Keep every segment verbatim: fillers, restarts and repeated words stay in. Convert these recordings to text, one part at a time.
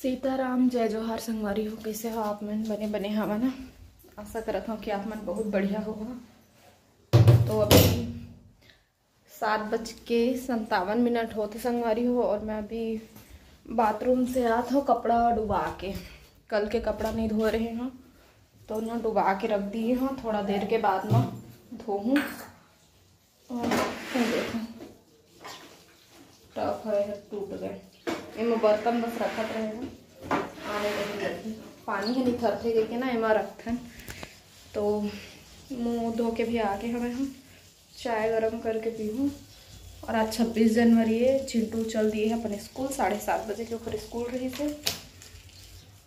सीताराम, जय जोहार संगवारी हो, कैसे हो आप मन? बने बने हवा ना? आशा करत हूँ कि आप मन बहुत बढ़िया हो। तो अभी सात बज के संतावन मिनट होते संगवारी हो, और मैं अभी बाथरूम से आत हूँ कपड़ा डुबा के। कल के कपड़ा नहीं धो रहे हूँ, तो उन्हें डुबा के रख दिए हूँ, थोड़ा देर के बाद में धोहूँ। और ये देखो, टप है, टूट गए। एमा बर्तन बस रखत रहे हैं, आने लगे जल्दी। पानी है निथरथे के ना, एमा रखथन। तो मुंह धो के भी आके हमें हम चाय गरम करके पीहूँ। और आज छब्बीस जनवरी है, चिंटू चल दिए है अपन स्कूल, साढ़े सात बजे के ओकर स्कूल रही से।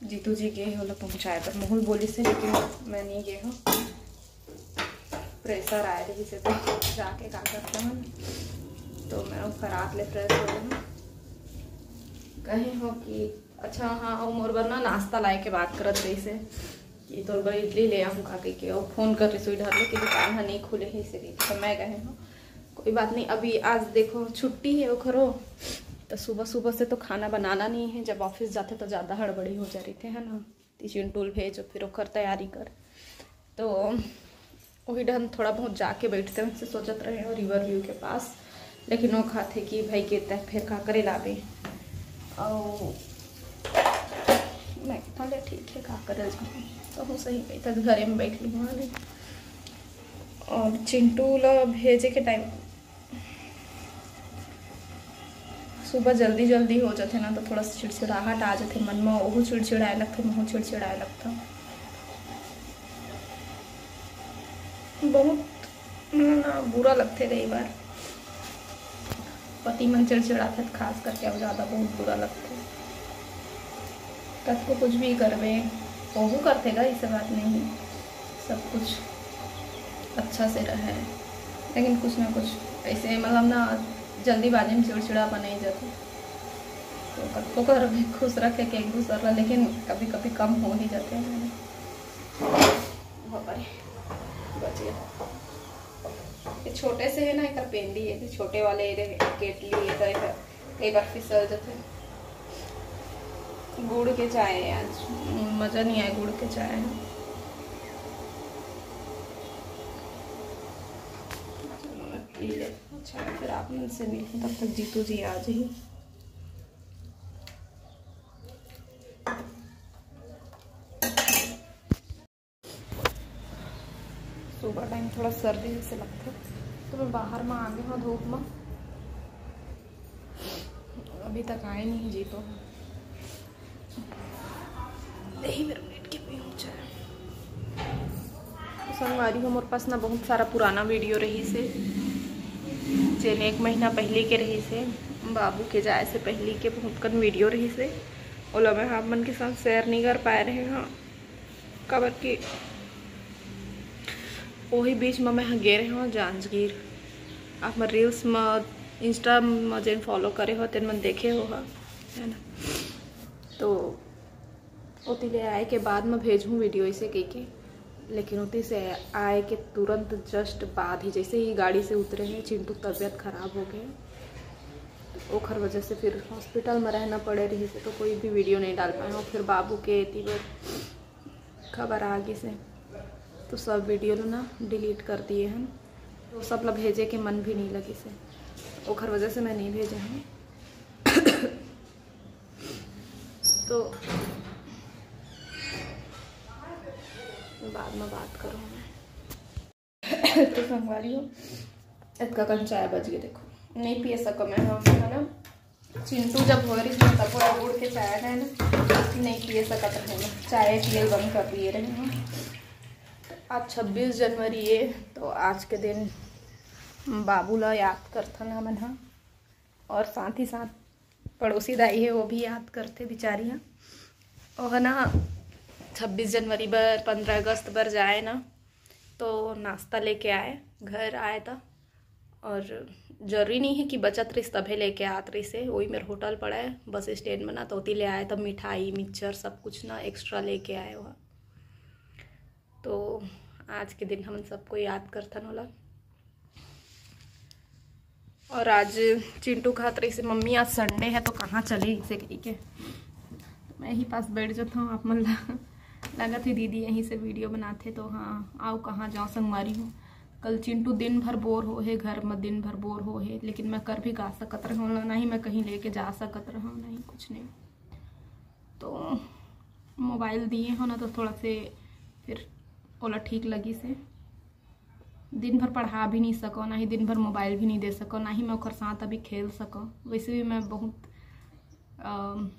जीतू जी गए हैं ओला पहुँचाए बर, मोहू बोली से, लेकिन मैं नहीं गए हूँ। प्रेशर आए रही से तो जाके का करता हूँ, तो मैं ओकर रात ले फ्रेश हो गई हूँ। कहे हो कि अच्छा, हाँ, और मोर बर ना नाश्ता लाए के बात करत रही से कि तोर बर इडली ले आऊँ का कह के, और फोन कर रही से डर ले कि दुकान ह नहीं खुले है, इसे कह के। तो मैं कहे हूँ कोई बात नहीं, अभी आज देखो छुट्टी है ओखरो, तो सुबह सुबह से तो खाना बनाना नहीं है, जब ऑफिस जाते तो ज़्यादा हड़बड़ी हो जा रही थी, है ना? ती चिंटू ल भेज, फिर ओकर तैयारी कर। तो वही डहन थोड़ा बहुत जाके बैठते हैं, उनसे सोचत रहे हैं रिवर व्यू के पास, लेकिन वो खाते कि भाई कहते हैं फिर का करे लाबे। और मैं कहता ले ठीक है, का करे जाऊँ, तो हूँ सही कहता घरे में बैठ लूँ। और चिंटू ल भेजे के टाइम सुबह जल्दी जल्दी हो जाथे ना, तो थोड़ा सा चिड़चिड़ाहट आ जाथे मन में, ओहू चिड़चिड़ाए लगथे, महू चिड़चिड़ाए लगथा। बहुत ना बुरा लगथे कई बार, पति मन चिड़चिड़ाथे त खास करके अब ज़्यादा बहुत बुरा लगथे। कतको कुछ भी करबे, ओहू करथे गा, ऐसे बात नहीं, सब कुछ अच्छा से रहे, लेकिन कुछ ना कुछ ऐसे, मतलब ना, जल्दीबाजी में चिड़चिड़ापन आई जाथे। तो कतको करबे खुश रखे के एक दूसर ला, लेकिन कभी कभी कम हो ही जाथे। बाप रे, बच गया। ये छोटे से है ना, एकर पेंदी है, छोटे वाले ये रहे, केटली है, तो एकर कई बार फिसल जाथे। गुड़ के चाय है आज, मज़ा नहीं आया गुड़ के चाय है। चलो, मैं पी ले। अच्छा, फिर आप मन से मिलूँ, तब तक जीतू जी आ जाइए। सुबह टाइम थोड़ा सर्दी जैसे लगथे, तो मैं बाहर में आ गई हूँ धूप में। अभी तक आए नहीं जीतू। यही मेरे मिनट के पीऊँ चाय। तो संगवारी हो, मोर पास ना बहुत सारा पुराना वीडियो रही से, जेन एक महीना पहले के रही से, बाबू के जाए से पहले के बहुत कन वीडियो रही से, ओला मैं आप मन के साथ शेयर नहीं कर पाए रहे हाँ, काबर कि वही बीच में मैं गे रहे हूँ जांजगीर। आप मन रील्स में, इंस्टा में जेन फॉलो करे हो, तेन मन देखे हो हा, है ना? तो ओती ले आए के बाद में भेजहूँ वीडियो, इसे कह के। लेकिन ओती से आए के तुरंत जस्ट बाद ही, जैसे ही गाड़ी से उतरे हैं, चिंटू तबीयत खराब हो गए, ओखर वजह से फिर हॉस्पिटल में रहना पड़े रही से, तो कोई भी वीडियो नहीं डाल पाए। और फिर बाबू के एती बर खबर आ गई से, तो सब वीडियो ला ना डिलीट कर दिए हैं। तो सब ला भेजे के मन भी नहीं लगी से, ओखर वजह से मैं नहीं भेजे हूँ। तो बाद में बात करूँ मैं। तो संगवारी हो, इतका कन चाय बच गए, देखो, नहीं पिए सको मैं, हम, है ना? चिंटू जब हो रही थी, तब वो गुड़ के चाय है ना, नहीं पिए सकत रहे ना, चाय पिए बंद कर दिए रहे ना। आज छब्बीस जनवरी है, तो आज के दिन बाबू ला याद करथन हमन हा, और साथ ही साथ पड़ोसी दाई है, वो भी याद करथे बिचारी हा। ओह ना छब्बीस जनवरी बर, पंद्रह अगस्त बर जाए ना, तो नाश्ता लेके आए, घर आए त। और जरूरी नहीं है कि बचत रहिस तभे लेके आत रहिस हे, वही मेर होटल पड़ा है बस स्टैंड में ना, तो ओती ले आए, तब मिठाई, मिक्सचर, सब कुछ ना एक्स्ट्रा लेके आए हुआ। तो आज के दिन हमन सबको याद करथन ओला। और आज चिंटू कहत रहिस हे, "मम्मी, आज संडे है तो कहाँ चले?" इसे कही के। मैं ही पास बैठ जाता हूँ आप मन ला। लगत है दीदी यहीं से वीडियो बनाथे तो हाँ, आओ कहाँ जाओ संगवारी हो। कल चिंटू दिन भर बोर हो हे, घर में दिन भर बोर हो हे, लेकिन मैं कर भी का सकत रहूँ ना, ना ही मैं कहीं लेके जा सकत रहूँ, ना ही कुछ नहीं। तो मोबाइल दिए हो ना तो थोड़ा से फिर ओला ठीक लगी से। दिन भर पढ़ा भी नहीं सको, ना ही दिन भर मोबाइल भी नहीं दे सको, ना ही मैं ओकर साथ अभी खेल सको। वैसे भी मैं बहुत अम,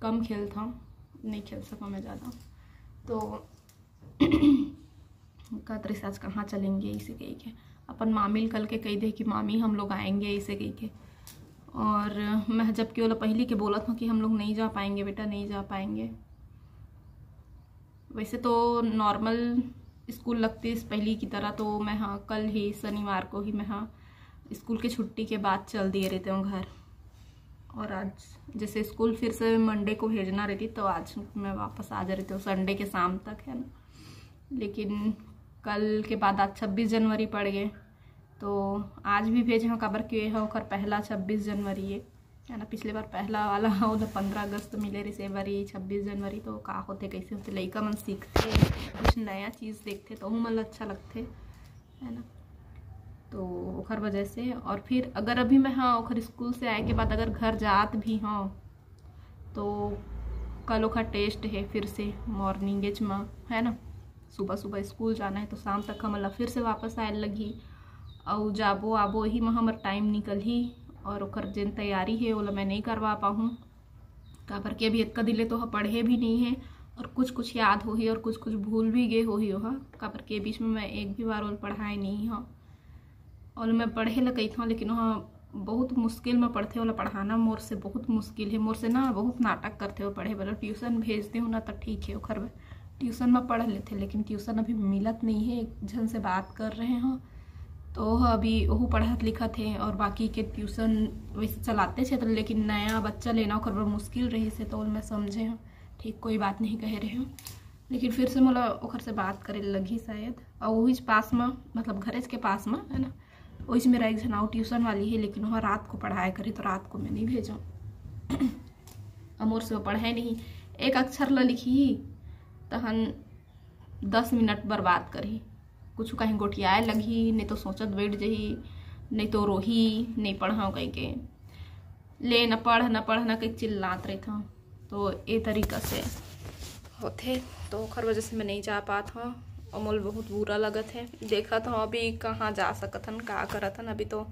कम खेलता हूँ, नहीं खेल सको मैं ज़्यादा। तो कहत रहिस आज कहाँ चलेंगे इसे कही के, अपन मामी ल कल के कही दे कि मामी हम लोग आएंगे इसे कही के। और मैं जबकि ओला पहली के बोलत हूँ कि हम लोग नहीं जा पाएंगे बेटा, नहीं जा पाएंगे। वैसे तो नॉर्मल स्कूल लगती है पहली की तरह, तो मैं हाँ कल ही शनिवार को ही मैं हाँ स्कूल के छुट्टी के बाद चल दिए रहते हूँ घर। और आज जैसे स्कूल फिर से मंडे को भेजना रहती तो आज मैं वापस आ जा रहती हूँ संडे के शाम तक, है ना। लेकिन कल के बाद आज छब्बीस जनवरी पड़ गए, तो आज भी भेजे हूँ, काबर के ये है ओकर पहला छब्बीस जनवरी है, है ना। पिछले बार पहला वाला ओला पंद्रह अगस्त मिले रहिस, ए बारी छब्बीस जनवरी, तो का होथे, कैसे होथे, लइका मन सीखथे, कुछ नया चीज़ देखथे, तो ओहू मन ल अच्छा लगथे, है ना। तो ओकर वजह से, और फिर अगर अभी मैं हाँ ओकर स्कूल से आए के बाद अगर घर जात भी हूँ तो कल ओकर टेस्ट है फिर से मॉर्निंगेच में, है ना। सुबह सुबह स्कूल जाना है तो शाम तक हमन ला फिर से वापस आए लगही, अउ जाबो आबो यही में हमर टाइम निकलही। और ओकर जेन तैयारी है ओला मैं नहीं करवा पाहूँ, काबर के अभी इतका दिन ले तो ओह पढ़े भी नहीं है और कुछ कुछ याद होही और कुछ कुछ भूल भी गए होही ओह, काबर के बीच में मैं एक भी बार ओला पढ़ाए नहीं हूँ। और मैं पढ़े ला कहिथौं, लेकिन ओह बहुत मुश्किल में पढ़थे, ओला पढ़ाना मोर से बहुत मुश्किल है। मोर से ना बहुत नाटक करथे, ओला पढ़े बर ट्यूशन भेजते हूँ ना तो ठीक है, ओखर ट्यूशन में पढ़ लेथे, लेकिन ट्यूशन अभी मिलत नहीं है। एक झन से बात कर रहे हो तो ओह अभी ओहू पढ़त लिखत है और बाकी के ट्यूशन वैसे चलाते छे, तो लेकिन नया बच्चा लेना ओकर बर मुश्किल रहिस हे, तो मैं समझे हूँ। ठीक, कोई बात नहीं कहे रहे हूँ, लेकिन फिर से मोला ओकर से बात करे लगही शायद। और वही पास में, मतलब घरेज के पास में है ना, वही मेरा एक झन और ट्यूशन वाली है, लेकिन वह रात को पढ़ाया करे तो रात को मैं नहीं भेजूँ। अब मोर से वो पढ़े नहीं, एक अक्षर ला लिखही तहन दस मिनट बर्बाद करही, कुछ कहीं गोठियाए लगही, नहीं तो सोचत बैठ जही, नहीं तो रोही, नहीं पढ़ाओ कह के, ले न पढ़, न पढ़, न कह चिल्लात रहत हूँ। तो ए तरीका से होथे, तो ओखर वजह से मैं नहीं जा पात हूँ और मोल बहुत बुरा लगत है। देखत हूँ अभी कहाँ जा सकत हन, का करत हन। अभी तो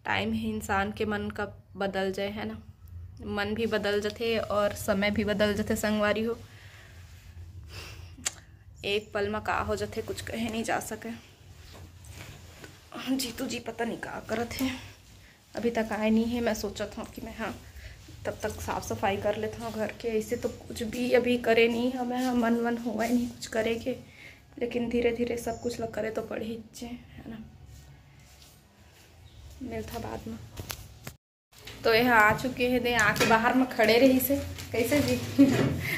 टाइम है इंसान के मन कब बदल जाए, है ना, मन भी बदल जथे और समय भी बदल जथे संगवारी हो। एक पल में का हो जथे कुछ कहे नहीं जा सके। जीतू जी पता नहीं का करत है, अभी तक आए नहीं है। मैं सोचत हूँ कि मैं हाँ तब तक साफ सफाई कर लेत हूँ घर के। ऐसे तो कुछ भी अभी करे नहीं हमें, हाँ, मन वन हुआ ही नहीं कुछ करे के, लेकिन धीरे धीरे सब कुछ ला करे तो पड़ही चे, है ना। मिलता बाद में। तो यह आ चुके हैं दे, आके बाहर में खड़े रही से। कैसे जी?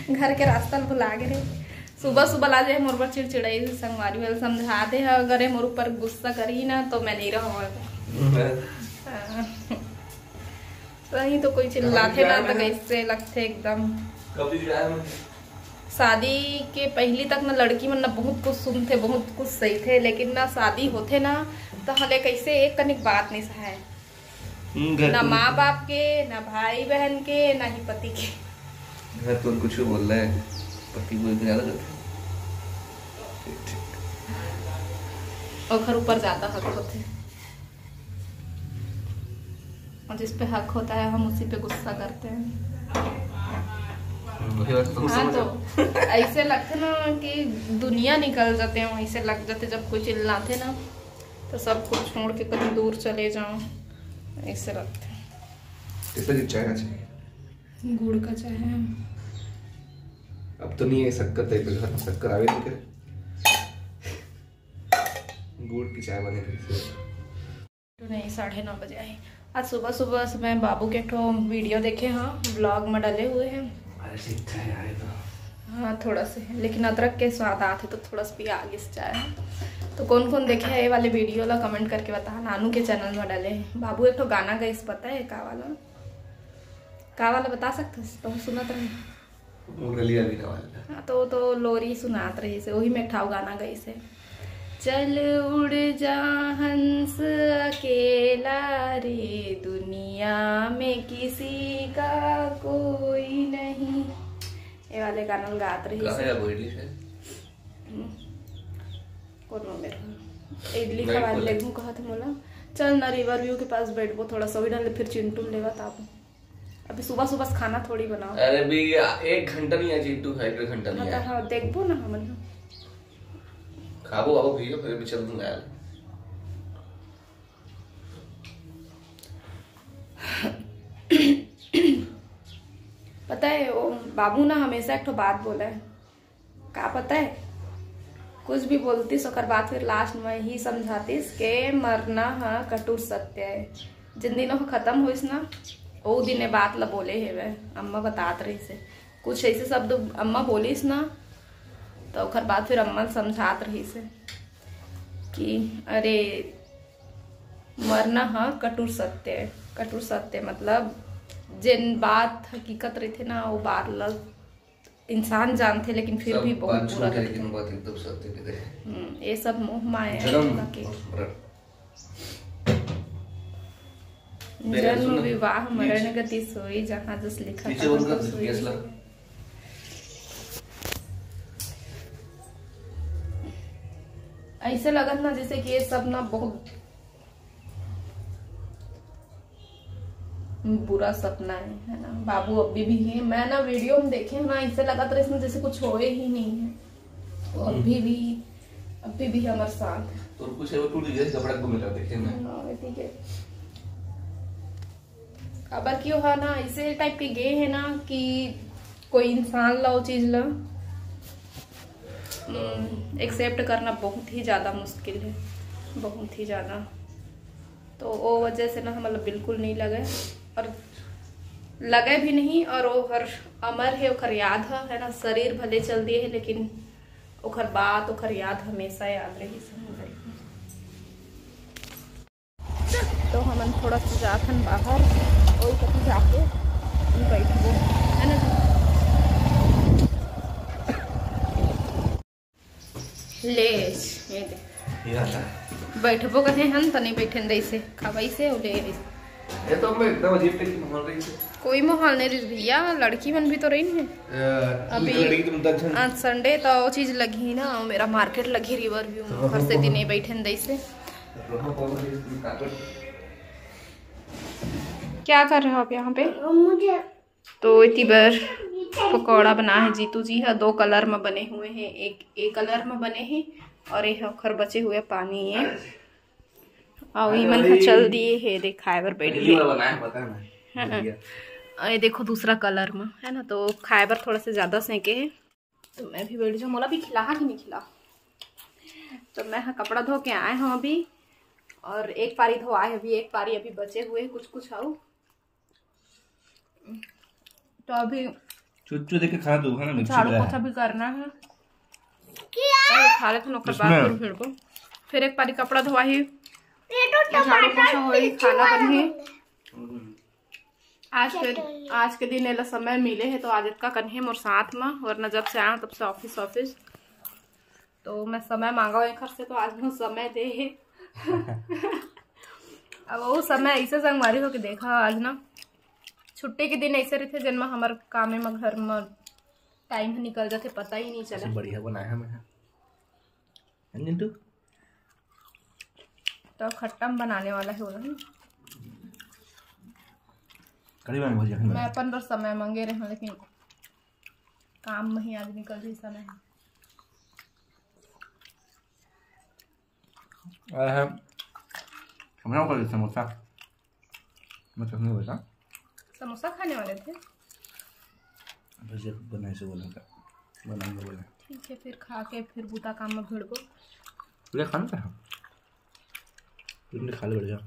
घर के रास्ता ल भुला गे रहे। सुबह सुबह ला जे मोर पर चिड़चिड़ाई संगवारी वाले समझा दे है, अगर ये मोर ऊपर गुस्सा करी ना तो मैं नहीं रहूँ। हाँ। सही तो कोई चिल्लाथे ना तो कैसे लगथे एकदम। कभी जाए शादी के पहली तक ना लड़की मन ना बहुत कुछ सुनथे, बहुत कुछ सही थे, लेकिन ना शादी होथे ना तो हले कैसे एक कनिक बात नहीं सहाय। हम्म, घर ना तो माँ बाप के, ना भाई बहन के, ना ही पति के। घर तो कुछ बोल रहे हैं, पति बोल के ज्यादा करते हैं। ठीक, ठीक। ओखर ऊपर ज्यादा हक होथे। और जिस पे हक होता है हम उसी पे गुस्सा करते हैं। हम्म, वही बात तो हाँ, समझ तो रहा हूँ। ऐसे लगथे ना कि दुनिया निकल जाते हैं, ऐसे लग जाते जब कोई चिल्लाथे ना तो सब कुछ छोड़ के कहीं दूर चले जाओ, ऐसे लगथे। किस तरह की चाय ना चाहिए? गुड़ का चाय है। अब तो नहीं है शक्कर, तेरे घर में शक्कर आवे नहीं करे। गुड़ की चाय बने फिर से। तो नहीं, साढ़े नौ बजे आए। आज सुबह सुबह से मैं बाबू के एक ठो वीडियो देखे हाँ, ब्लॉग में डले हुए हैं। अरे ठीक है यार, ये तो हाँ, थोड़ा से, लेकिन अदरक के स्वाद आते तो थोड़ा सा पिया आगे से चाय। तो कौन कौन देखे है ये वाले वीडियो ला कमेंट करके बता। नानू के चैनल में डले हैं। बाबू एक ठो गाना गाइस, पता है का वाला? का वाला बता सकथस? तो सुनत रहे। मुरलिया बिना वाला। हाँ, तो, तो लोरी सुनात रहिस हे, वही में ठाव गाना गइस हे। चल उड़ जा हंस अकेला रे, दुनिया में किसी का कोई नहीं। ये वाले गाना ल गात रहिस हे। कहाँ है वो इडली से? हम्म। कोनो मेर इडली नहीं, खवाए बोले। लेगहूँ कहत मोला। चल ना, रिवर व्यू के पास बैठबो थोड़ा सा, वही डाल फिर चिंटू लेवत आबो। अभी सुबह सुबह खाना थोड़ी बनाओ। अरे भी एक घंटा नहीं आए चिंटू, एक घंटा नहीं हाँ, तो आए। हाँ, देखबो ना हमन। खाबो, आओ भैया, फिर भी चल दूंगा यार। पता है, वो बाबू ना हमेशा एक ठो बात बोला है, का पता है, कुछ भी बोलतिस, ओकर बाद फिर लास्ट में ही समझातिस के मरना ह कटुर सत्य है। जिन दिन ओह खत्म होइस ना, ओ दिन ए बात ला बोले हेवय, अम्मा बतात रहिस हे। कुछ ऐसे शब्द अम्मा बोलिस ना, तो ओकर बाद फिर अम्मा समझात रहिस हे कि अरे, मरना ह कटुर सत्य है। कटुर सत्य मतलब जेन बात हकीकत रहिथे ना, वो बात ला इंसान जानथे, लेकिन फिर भी बहुत बुरा लगथे। लेकिन बात एकदम सत्य के दे। हम्म, ये सब मोह माया है। जन्म विवाह मरण गति सोई, जहाँ जस लिखा था। ऐसे लगत ना जैसे कि ये सब ना बहुत बुरा सपना है, है ना। बाबू अभी भी है, मैं ना वीडियो में देखे हूँ ना, ऐसे लगत रहिस ना जैसे कुछ होए ही नहीं है। वो अभी भी, अभी भी हमारे साथ है। तो कुछ है वो टूट गया कपड़ा को मिला देखे मैं। हाँ, ठीक है। काबर कि ओहा ना ऐसे टाइप के गे है ना कि कोई इंसान ला वो चीज ला एक्सेप्ट करना बहुत ही ज्यादा मुश्किल है, बहुत ही ज्यादा। तो वो वजह से ना हमला बिल्कुल नहीं लगे और लगे भी नहीं। और वो हर अमर है, ओकर याद है, है ना। शरीर भले चल दिए है, लेकिन ओकर बात, ओकर याद हमेशा याद रही। तो हमन थोड़ा सा जाथन बाहर, ओई कति जाके बैठबो, है ना। ले, ये दे। बैठबो कथे हन, त नहीं बैठन दइसे, खाबइसे, ओ ले। ये तो मैं एकदम अजीब टाइप की माहौल रही थी। कोई माहौल नहीं रही भैया, लड़की मन भी तो रही है। अभी लड़की तुम दस जन। आज संडे तो वो चीज लगी ना, मेरा मार्केट लगी रिवर व्यू में, हाँ, घर से हाँ। दिन नहीं बैठन दइसे। हाँ, हाँ, हाँ, हाँ। क्या कर रहे हो आप यहाँ पे? मुझे तो इति बर पकौड़ा बना है जीतू जी ह, दो कलर में बने हुए हैं, एक ए कलर में बने हैं और ये ओखर बचे हुए पानी है। और ये मन ह चल दिए है, देखाए बर बैठ गए। हाँ। और ये देखो दूसरा कलर में है ना, तो खाए बर थोड़ा सा ज्यादा सेके है। तो मैं भी बैठ जाऊँ, मोला भी खिला कि नहीं खिला। तो मैं ह कपड़ा धो के आए हूँ अभी, और एक पारी धोआए, अभी एक पारी अभी बचे हुए कुछ कुछ आऊ। तो अभी चुच्चू देख के खाना दो, है ना, मिर्ची झाड़ू पोछा भी करना है। पहले खा लेते हैं, ओकर बाद फिर भिड़बो। फिर एक पारी कपड़ा धोआ ही, झाड़ू पोछा होई, खाना बनही। आज के, आज के दिन एला समय मिले है तो आज इतका कन्हे मोर साथ में, वरना जब से आया तब से ऑफिस, ऑफिस। तो मैं समय मांगा हूँ एकर से, तो आज मैं समय दे है। अब वो समय ऐसे संगवारी हो के देखा, आज ना छुट्टी के दिन ऐसे रहते, जन में हमार कामे में घर में टाइम निकल जाते, पता ही नहीं चला। बढ़िया बनाया है मैं। तो खट्टा में बनाने वाला है वो ना। कड़ी बनाने भजिया है। मैं अपन बर समय मांगे रहे हूँ, लेकिन काम में ही आज निकल रही समय। आया है, हम लोग का समोसा। मैं चटनी बोलता। समोसा खाने वाले थे। भजिया बनाए से बोला था, बनाएंगे बोले। ठीक है, फिर खा के फिर बूता काम में भिड़बो। ले खाना था। तुमने खा ले, बैठ जा।